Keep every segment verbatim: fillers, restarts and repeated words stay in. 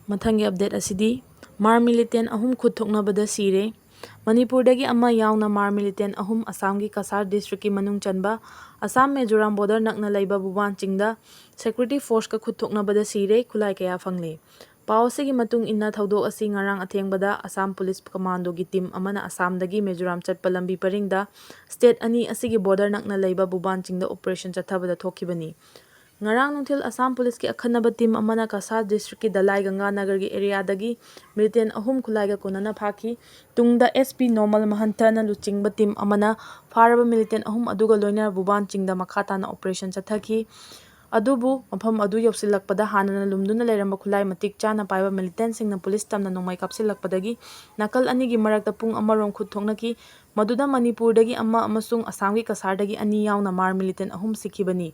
ꯃꯊꯪꯒꯤ ꯑꯞꯗꯦꯠ ꯑꯁꯤꯗꯤ ꯃꯥꯔ ꯃꯤꯂꯤꯇꯦꯟ ꯑꯍꯨꯝ ꯈꯨꯠ ꯊꯣꯛꯅꯕꯗ ꯁꯤꯔꯦ꯫ ꯃꯅꯤꯄꯨꯔꯗꯒꯤ ꯑꯃ ꯌꯥꯎꯅ ꯃꯥꯔ ꯃꯤꯂꯤꯇꯦꯟ ꯑꯍꯨꯝ ꯑꯁꯥꯝꯒꯤ ꯀꯁꯥꯔ ꯗꯤꯁꯇ꯭ꯔꯤꯛꯀꯤ ꯃꯅꯨꯡ ꯆꯟꯕ ꯑꯁꯥꯝ ꯃꯤꯖꯣꯔꯥꯝ ꯕꯣꯔꯗꯔ ꯅꯛꯅ ꯂꯩꯕ ꯕꯨꯕꯥꯟ ꯆꯤꯡꯗ ꯁꯦꯀ꯭ꯌꯨꯔꯤꯇꯤ ꯐꯣꯔꯁꯀ ꯈꯨꯠ ꯊꯣꯛꯅꯕꯗ ꯁꯤꯔꯦ, ꯈꯨꯠꯂꯥꯏ ꯀꯌꯥ ꯐꯪꯂꯦ꯫ ꯄꯥꯎ ꯑꯁꯤꯒꯤ ꯃꯇꯨꯡ ꯏꯟꯅ, ꯊꯧꯗꯣꯛ ꯑꯁꯤ ꯉꯔꯥꯡ ꯑꯊꯦꯡꯕꯗ ꯑꯁꯥꯝ ꯄꯨꯂꯤꯁ ꯀꯃꯥꯟꯗꯣꯒꯤ ꯇꯤꯝ ꯑꯃꯅ ꯑꯁꯥꯝꯗꯒꯤ ꯃꯤꯖꯣꯔꯥꯝ ꯆꯠꯄ ꯂꯝꯕꯤ ꯄꯔꯤꯡꯗ ꯁ꯭ꯇꯦꯠ ꯑꯅꯤ ꯑꯁꯤꯒꯤ ꯕꯣꯔꯗꯔ ꯅꯛꯅ ꯂꯩꯕ ꯕꯨꯕꯥꯟ ꯆꯤꯡꯗ ꯑꯣꯄꯔꯦꯁꯟ ꯆꯠꯊꯕꯗ ꯊꯣꯛꯈꯤꯕꯅꯤ꯫ ꯉꯔꯥꯡ ꯅꯨꯡꯊꯤꯜ ꯑꯁꯥꯝ ꯄꯨꯂꯤꯁꯀꯤ ꯑꯈꯟꯅꯕ ꯇꯤꯝ ꯑꯃꯅ ꯀꯁꯥꯔ ꯗꯤꯁꯇ꯭ꯔꯤꯛꯀꯤ ꯗꯂꯥꯏ ꯒꯪꯒꯥ ꯅꯒꯔꯒꯤ ꯑꯦꯔꯤꯌꯥꯗꯒꯤ ꯃꯤꯂꯤꯇꯦꯟ ꯑꯍꯨꯝ ꯈꯨꯠꯂꯥꯏꯒ ꯀꯣꯟꯅꯅ ꯐꯥꯈꯤ꯫ ꯇꯨꯡꯗ ꯑꯦꯁ ꯄꯤ ꯅꯣꯃꯜ ꯃꯍꯟꯇꯅ ꯂꯨꯆꯤꯡꯕ ꯇꯤꯝ ꯑꯃꯅ ꯐꯥꯔꯕ ꯃꯤꯂꯤꯇꯦꯟ ꯑꯍꯨꯝ ꯑꯗꯨꯒ ꯂꯣꯏꯅꯅ ꯕꯨꯕꯥꯟ ꯆꯤꯡꯗ ꯃꯈꯥ ꯇꯥꯅ ꯑꯣꯄꯔꯦꯁꯟ ꯆꯠꯊꯈꯤ꯫ ꯑꯗꯨꯕꯨ ꯃꯐꯝ ꯑꯗꯨ ꯌꯧꯁꯤꯜꯂꯛꯄꯗ ꯍꯥꯟꯅꯅ ꯂꯨꯝꯗꯨꯅ ꯂꯩꯔꯝꯕ ꯈꯨꯠꯂꯥꯏ ꯃꯇꯤꯛ ꯆꯥꯅ ꯄꯥꯏꯕ ꯃꯤꯂꯤꯇꯦꯟꯁꯤꯡꯅ ꯄꯨꯂꯤꯁ ꯇꯝꯅ ꯅꯣꯡꯃꯩ ꯀꯥꯞꯁꯤꯜꯂꯛꯄꯗꯒꯤ ꯅꯥꯀꯜ ꯑꯅꯤꯒꯤ ꯃꯔꯛꯇ ꯄꯨꯡ ꯑꯃꯔꯣꯝ ꯈꯨꯠ ꯊꯣꯛꯅꯈꯤ꯫ ꯃꯗꯨꯗ ꯃꯅꯤꯄꯨꯔꯗꯒꯤ ꯑꯃ ꯑꯃꯁꯨꯡ ꯑꯁꯥꯝꯒꯤ ꯀꯁꯥꯔꯗꯒꯤ ꯑꯅꯤ ꯌꯥꯎꯅ ꯃꯥꯔ ꯃꯤꯂꯤꯇꯦꯟ ꯑꯍꯨꯝ ꯁꯤꯈꯤꯕꯅꯤ꯫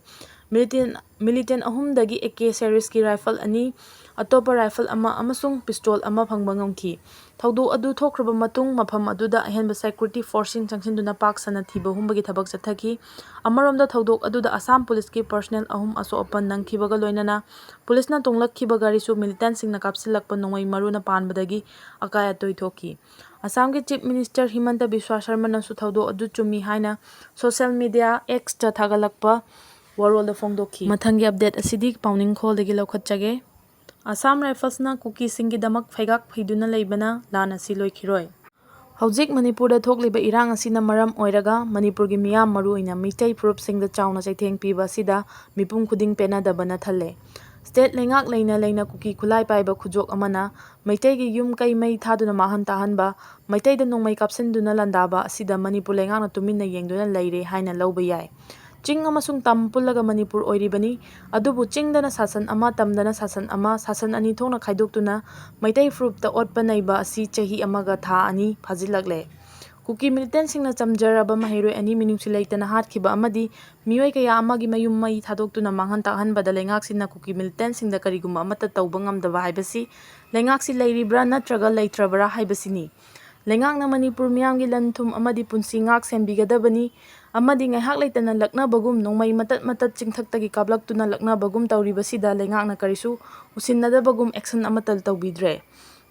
ꯃꯤꯂꯤꯇꯦꯟ, ꯃꯤꯂꯤꯇꯦꯟ ꯑꯍꯨꯝꯗꯒꯤ ꯑꯦ ꯀꯦ ꯁꯦꯔꯤꯁꯀꯤ ꯔꯥꯏꯐꯜ ꯑꯅꯤ, ꯑꯇꯣꯞꯄ ꯔꯥꯏꯐꯜ ꯑꯃ ꯑꯃꯁꯨꯡ ꯄꯤꯁꯇꯣꯜ ꯑꯃ ꯐꯪꯕ ꯉꯝꯈꯤ꯫ ꯊꯧꯗꯣꯛ ꯑꯗꯨ ꯊꯣꯛꯈ꯭ꯔꯕ ꯃꯇꯨꯡ ꯃꯐꯝ ꯑꯗꯨꯗ ꯑꯍꯦꯟꯕ ꯁꯦꯀ꯭ꯌꯨꯔꯤꯇꯤ ꯐꯣꯔꯁꯁꯤꯡ ꯆꯪꯁꯤꯟꯗꯨꯅ ꯄꯥꯛ ꯁꯟꯅ ꯊꯤꯕ ꯍꯨꯝꯕꯒꯤ ꯊꯕꯛ ꯆꯠꯊꯈꯤ꯫ ꯑꯃꯔꯣꯝꯗ ꯊꯧꯗꯣꯛ ꯑꯗꯨꯗ ꯑꯁꯥꯝ ꯄꯨꯂꯤꯁꯀꯤ ꯄꯔꯁꯅꯦꯜ ꯑꯍꯨꯝ ꯑꯁꯣꯛ ꯑꯄꯟ ꯅꯪꯈꯤꯕꯒ ꯂꯣꯏꯅꯅ ꯄꯨꯂꯤꯁꯅ ꯇꯣꯡꯂꯛꯈꯤꯕ ꯒꯥꯔꯤꯁꯨ ꯃꯤꯂꯤꯇꯦꯟꯁꯤꯡꯅ ꯀꯥꯞꯁꯤꯜꯂꯛꯄ ꯅꯣꯡꯃꯩ ꯃꯔꯨꯅ ꯄꯥꯟꯕꯗꯒꯤ ꯑꯀꯥꯏ ꯑꯇꯣꯏ ꯊꯣꯛꯈꯤ꯫ ꯑꯁꯥꯝꯒꯤ ꯆꯤꯐ ꯃꯤꯅꯤꯁꯇꯔ ꯍꯤꯃꯟꯇ ꯕꯤꯁ꯭ꯋꯥ ꯁꯔꯃꯅꯁꯨ ꯊꯧꯗꯣꯛ ꯑꯗꯨ ꯆꯨꯝꯃꯤ ꯍꯥꯏꯅ ꯁꯣꯁꯤꯌꯦꯜ ꯃꯤꯗꯤꯌꯥ ꯑꯦꯛꯁꯇ ꯊꯥꯒꯠꯂꯛꯄ ꯋꯥꯔꯣꯜꯗ ꯐꯣꯡꯗꯣꯛꯈꯤ꯫ ꯃꯊꯪꯒꯤ ꯑꯞꯗꯦꯠ ꯑꯁꯤꯗꯤ ꯄꯥꯎꯅꯤꯡꯈꯣꯜꯗꯒꯤ ꯂꯧꯈꯠꯆꯒꯦ꯫ ꯑꯁꯥꯝ ꯔꯥꯏꯐꯜꯁꯅ ꯀꯨꯀꯤꯁꯤꯡꯒꯤꯗꯃꯛ ꯐꯩꯒꯥꯛ ꯐꯩꯗꯨꯅ ꯂꯩꯕꯅ ꯂꯥꯟ ꯑꯁꯤ ꯂꯣꯏꯈꯤꯔꯣꯏ꯫ ꯍꯧꯖꯤꯛ ꯃꯅꯤꯄꯨꯔꯗ ꯊꯣꯛꯂꯤꯕ ꯏꯔꯥꯡ ꯑꯁꯤꯅ ꯃꯔꯝ ꯑꯣꯏꯔꯒ ꯃꯅꯤꯄꯨꯔꯒꯤ ꯃꯤꯌꯥꯝ, ꯃꯔꯨꯑꯣꯏꯅ ꯃꯤꯇꯩ ꯐꯨꯔꯨꯞꯁꯤꯡꯗ ꯆꯥꯎꯅ ꯆꯩꯊꯦꯡ ꯄꯤꯕ ꯑꯁꯤꯗ ꯃꯤꯄꯨꯝ ꯈꯨꯗꯤꯡ ꯄꯦꯟꯅꯗꯕꯅ ꯊꯜꯂꯦ꯫ ꯁ꯭ꯇꯦꯠ ꯂꯩꯉꯥꯛ ꯂꯩꯅ ꯂꯩꯅ ꯀꯨꯀꯤ ꯈꯨꯠꯂꯥꯏ ꯄꯥꯏꯕ ꯈꯨꯖꯣꯛ ꯑꯃꯅ ꯃꯩꯇꯩꯒꯤ ꯌꯨꯝ ꯀꯩ ꯃꯩ ꯊꯥꯗꯨꯅ ꯃꯥꯡꯍꯟ ꯇꯥꯛꯍꯟꯕ, ꯃꯩꯇꯩꯗ ꯅꯣꯡꯃꯩ ꯀꯥꯞꯁꯤꯟꯗꯨꯅ ꯂꯥꯟꯗꯥꯕ ꯑꯁꯤꯗ ꯃꯅꯤꯄꯨꯔ ꯂꯩꯉꯥꯛꯅ ꯇꯨꯃꯤꯟꯅ ꯌꯦꯡꯗꯨꯅ ꯂꯩꯔꯦ ꯍꯥꯏꯅ ꯂꯧꯕ ꯌꯥꯏ꯫ ꯆꯤꯡ ꯑꯃꯁꯨꯡ ꯇꯝ ꯄꯨꯜꯂꯒ ꯃꯅꯤꯄꯨꯔ ꯑꯣꯏꯔꯤꯕꯅꯤ꯫ ꯑꯗꯨꯕꯨ ꯆꯤꯡꯗꯅ ꯁꯥꯁꯟ ꯑꯃ, ꯇꯝꯗꯅ ꯁꯥꯁꯟ ꯑꯃ, ꯁꯥꯁꯟ ꯑꯅꯤ ꯊꯣꯛꯅ ꯈꯥꯏꯗꯣꯛꯇꯨꯅ ꯃꯩꯇꯩ ꯐꯨꯔꯨꯞꯇ ꯑꯣꯠꯄ ꯅꯩꯕ ꯑꯁꯤ ꯆꯍꯤ ꯑꯃꯒ ꯊꯥ ꯑꯅꯤ ꯐꯥꯖꯤꯜꯂꯛꯂꯦ꯫ ꯀꯨꯀꯤ ꯃꯤꯂꯤꯇꯦꯟꯁꯤꯡꯅ ꯆꯝꯖꯔꯕ ꯃꯍꯩꯔꯣꯏ ꯑꯅꯤ ꯃꯤꯅꯨꯡꯁꯤ ꯂꯩꯇꯅ ꯍꯥꯠꯈꯤꯕ ꯑꯃꯗꯤ ꯃꯤꯑꯣꯏ ꯀꯌꯥ ꯑꯃꯒꯤ ꯃꯌꯨꯝ ꯃꯩ ꯊꯥꯗꯣꯛꯇꯨꯅ ꯃꯥꯡꯍꯟ ꯇꯥꯛꯍꯟꯕꯗ ꯂꯩꯉꯥꯛꯁꯤꯡꯅ ꯀꯨꯀꯤ ꯃꯤꯂꯤꯇꯦꯟꯁꯤꯡꯗ ꯀꯔꯤꯒꯨꯝꯕ ꯑꯃꯠꯇ ꯇꯧꯕ ꯉꯝꯗꯕ ꯍꯥꯏꯕꯁꯤ ꯂꯩꯉꯥꯛꯁꯤ ꯂꯩꯔꯤꯕ꯭ꯔꯥ ꯅꯠꯇ꯭ꯔꯒ ꯂꯩꯇ꯭ꯔꯕ꯭ꯔꯥ ꯍꯥꯏꯕꯁꯤꯅꯤ꯫ ꯂꯩꯉꯥꯛꯅ ꯃꯅꯤꯄꯨꯔ ꯃꯤꯌꯥꯝꯒꯤ ꯂꯟ ꯊꯨꯝ ꯑꯃꯗꯤ ꯄꯨꯟꯁꯤ ꯉꯥꯛ ꯁꯦꯟꯕꯤꯒꯗꯕꯅꯤ꯫ ꯑꯃꯗꯤ ꯉꯥꯏꯍꯥꯛ ꯂꯩꯇꯅ ꯂꯛꯅꯕꯒꯨꯝ, ꯅꯣꯡꯃꯩ ꯃꯇꯠ ꯃꯇꯠ ꯆꯤꯡꯊꯛꯇꯒꯤ ꯀꯥꯞꯂꯛꯇꯨꯅ ꯂꯛꯅꯕꯒꯨꯝ ꯇꯧꯔꯤꯕꯁꯤꯗ ꯂꯩꯉꯥꯛꯅ ꯀꯔꯤꯁꯨ ꯎꯁꯤꯟꯅꯗꯕꯒꯨꯝ action ꯑꯃꯠꯇ ꯇꯧꯕꯤꯗ꯭ꯔꯦ꯫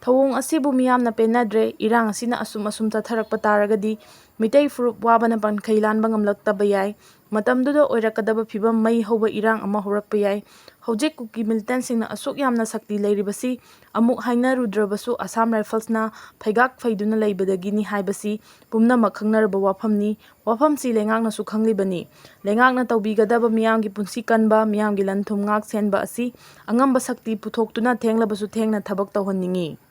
ꯊꯧꯑꯣꯡ ꯑꯁꯤꯕꯨ ꯃꯤꯌꯥꯝꯅ ꯄꯦꯟꯅꯗ꯭ꯔꯦ꯫ ꯏꯔꯥꯡ ꯑꯁꯤꯅ ꯑꯁꯨꯝ ꯑꯁꯨꯝ ꯆꯠꯊꯔꯛꯄ ꯇꯥꯔꯒꯗꯤ ꯃꯤꯇꯩ ꯐꯨꯔꯨꯞ ꯋꯥꯕꯅ ꯄꯟꯈꯩ ꯂꯥꯟꯕ ꯉꯝꯂꯛꯇꯕ ꯌꯥꯏ꯫ ꯃꯇꯝꯗꯨꯗ ꯑꯣꯏꯔꯛꯀꯗꯕ ꯐꯤꯕꯝ ꯃꯩ ꯍꯧꯕ ꯏꯔꯥꯡ ꯑꯃ ꯍꯧꯔꯛꯄ ꯌꯥꯏ꯫ ꯍꯧꯖꯤꯛ ꯀꯨꯀꯤ militantꯁꯤꯡꯅ ꯑꯁꯨꯛ ꯌꯥꯝꯅ ꯁꯛꯇꯤ ꯂꯩꯔꯤꯕꯁꯤ ꯑꯃꯨꯛ ꯍꯥꯏꯅꯔꯨꯗ꯭ꯔꯕꯁꯨ Assam Riflesꯅ ꯐꯩꯒꯥꯛ ꯐꯩꯗꯨꯅ ꯂꯩꯕꯗꯒꯤꯅꯤ ꯍꯥꯏꯕꯁꯤ ꯄꯨꯝꯅꯃꯛ ꯈꯪꯅꯔꯕ ꯋꯥꯐꯝꯅꯤ꯫ ꯋꯥꯐꯝꯁꯤ ꯂꯩꯉꯥꯛꯅꯁꯨ ꯈꯪꯂꯤꯕꯅꯤ꯫ ꯂꯩꯉꯥꯛꯅ ꯇꯧꯕꯤꯒꯗꯕ ꯃꯤꯌꯥꯝꯒꯤ ꯄꯨꯟꯁꯤ ꯀꯟꯕ, ꯃꯤꯌꯥꯝꯒꯤ ꯂꯟ ꯊꯨꯝ ꯉꯥꯛ ꯁꯦꯟꯕ ꯑꯁꯤ ꯑꯉꯝꯕ ꯁꯛꯇꯤ ꯄꯨꯊꯣꯛꯇꯨꯅ ꯊꯦꯡꯂꯕꯁꯨ ꯊꯦꯡꯅ ꯊꯕꯛ ꯇꯧꯍꯟꯅꯤꯡꯏ꯫